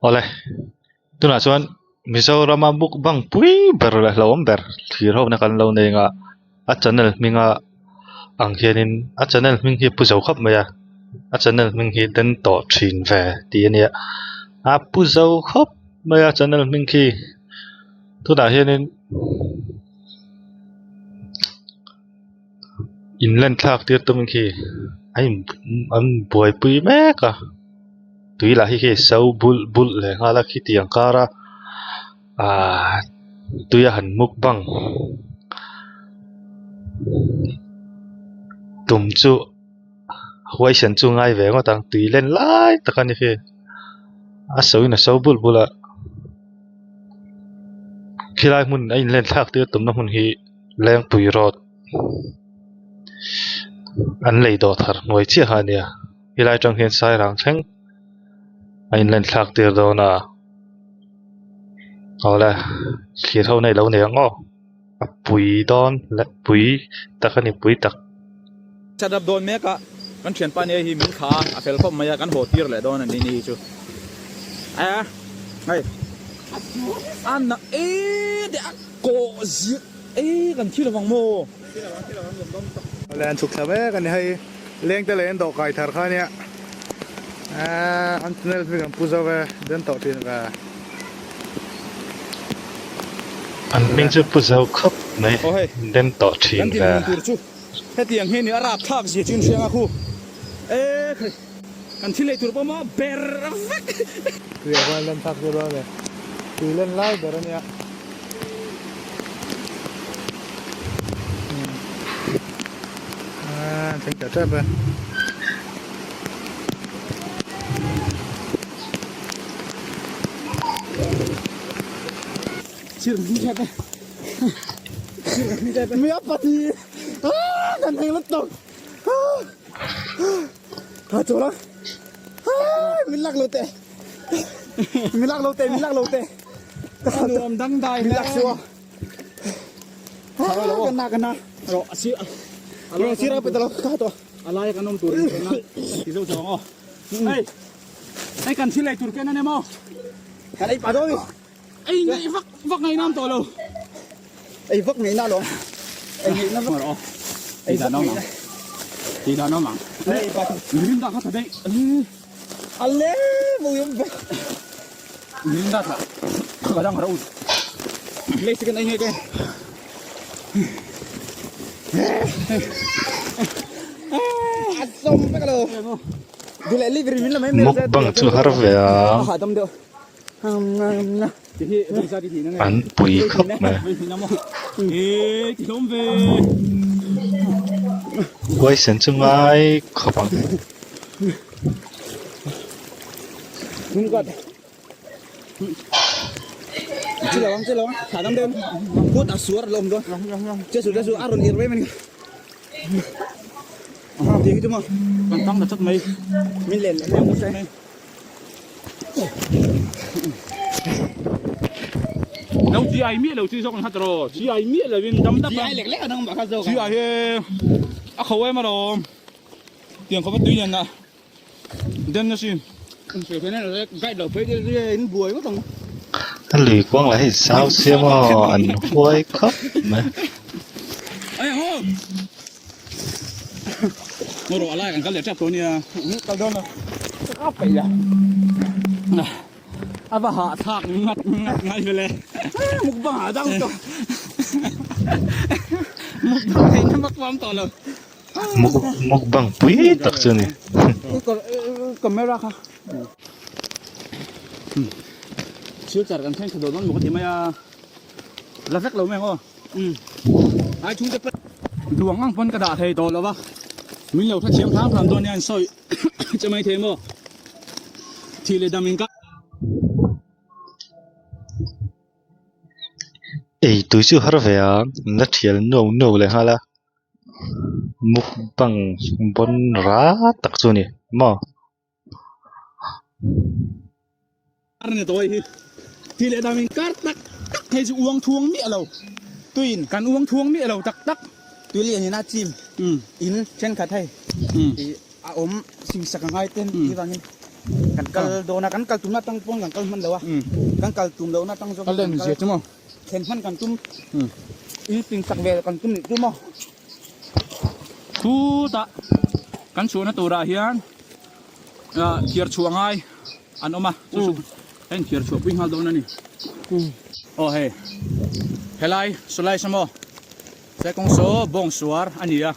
Awle tunah chuan Mizorama mukbang pui ber leh hlauhawm ber thlir ho na kan lo nei ang a a channel hminga ang hianin a channel hming hi a pu zo khawp mai a a channel hming hi den tawh thin ve tih a nia a pu zo khawp mai a channel hming khi tunah hianin. In len thlak tir tum khi a in an buaipui mek a tui lah hi khi a so bulh bulh leh nghal a khitiang kar a ahh tui a han mukbang tum chu huaisen chu ngai ve ngawt ang tui len lai tak a ni khi a so in a so bulh bulh a khilai hmun a in len thlak tir tumna hmun hi. Lengpui road an lei dawh thar hnuai chiah kha a nia helai atang hian sairang thleng a inlen thlak tir dawn a awle thlir ho na ilo nei ang aw a pui dawn leh pui tak a ni pui tak. Chat up dawn mek a kan thianpa nia hi min thla a fel khawp mai a kan haw tir leh dawn a ni ni hi chu a hei a na e de a kawh zir e kan thi lovang maw. Awle an chhuk thla mek a ni hei leng te leh an dawh kai thar kha ania an tunnel hming an pu zo ve den tawh thin ve. An hming chu pu zo khawp mai den tawh thin ve. Hetiang hi ni a rapthlak zia chu in hria nga khu e khai kan thil ei tur pawh maw ber vek. Tui a vain len thlak zel a ni. Tui len lai ber a nia. Aaa thleng ta tep e. Sir kan tep e. Sir kan tep e. Mi a pati. Kan heng lutuk ka chawl a min lak lo teh min lak lo teh min lak lo teh ka nuam dangdai min lak suh a ka na ka na ro a sir ro sir a pe lo ka to a lai kan awm tur in na ti zo chawng aw hei hei kan thil ei tur ken ania maw kan ei pah dawn ni. Ei ngaih vak vak ngaih nam tawh lo. Ei vak ngaih na lo. Ei ngaih na vak. Ei vak ngaih na. Ti dan awm ang. Ei pa. Mirim da kha tha dei. Ale mo yum ve. Mirim da tha. Ka dang ra u. Lei second ei ngai ke. A som vek lo. Dule li min la mai mai. Mukbang chu har ve a. Ha dam deuh. An pui khawp mai. Huaisen chu ngai khawp ang. Lo chi ai miah lo chi zawk ang kha tawh chi ai miah lo in dam dap a lek lek anang mah kha zawk chi ai hi a kho em alawm tiang khawpa tui lian a den na sin guide lo phei in buai ngawt ang A lui kuang lah hi zau sia maw an huai khawp mai. Ai ho Ngaw rawh a lai kan kal leh tep tawh ania. Kal dawn lo. Ka peih a. A va hahthlak ngat ngat ngai vele. Mukbang ah dang tawh. Mukbang theih na vak pawh a awm tawh lo. Mukbang pui tak chu a ni. Camera kha. Silchar kan thleng thla dawn dawn maw ka ti mai a. La vek lo mai ang aw. Ai chhungte pawh duang ang pawn ka dah thei tawh lo va, min lo hrethiam hram hram dawn hian sawi che mai thei maw? Thih leh dam in ka. Ei tui chu har ve a, an la thial nuau nuau leh nghal a, mukbang bawn ra tak chu a ni maw? Kar ni tawi hi ti leh dam in kar tak tak thei chu uang thuang miah lo tuin kan uang thuang miah lo tak tak tui lian in a chim in thenkhat hei i a awm singsak a ngai ten ti vangin. Kan kal dawn a, kan kal tumna atang pawn kan kal hman lo a, kan kal tum lohna atang zawk in kan kal thlen hman kan tum, in pin sak vel kan tum nih chu maw. Khutah kan chhuahna turah hian thiar chhuah ngai an awm a, chu chu a inthiar chhuah pui nghal dawn a ni. Aw hei, helai sawlai saw maw, sai kawng saw bawng suar a ni a.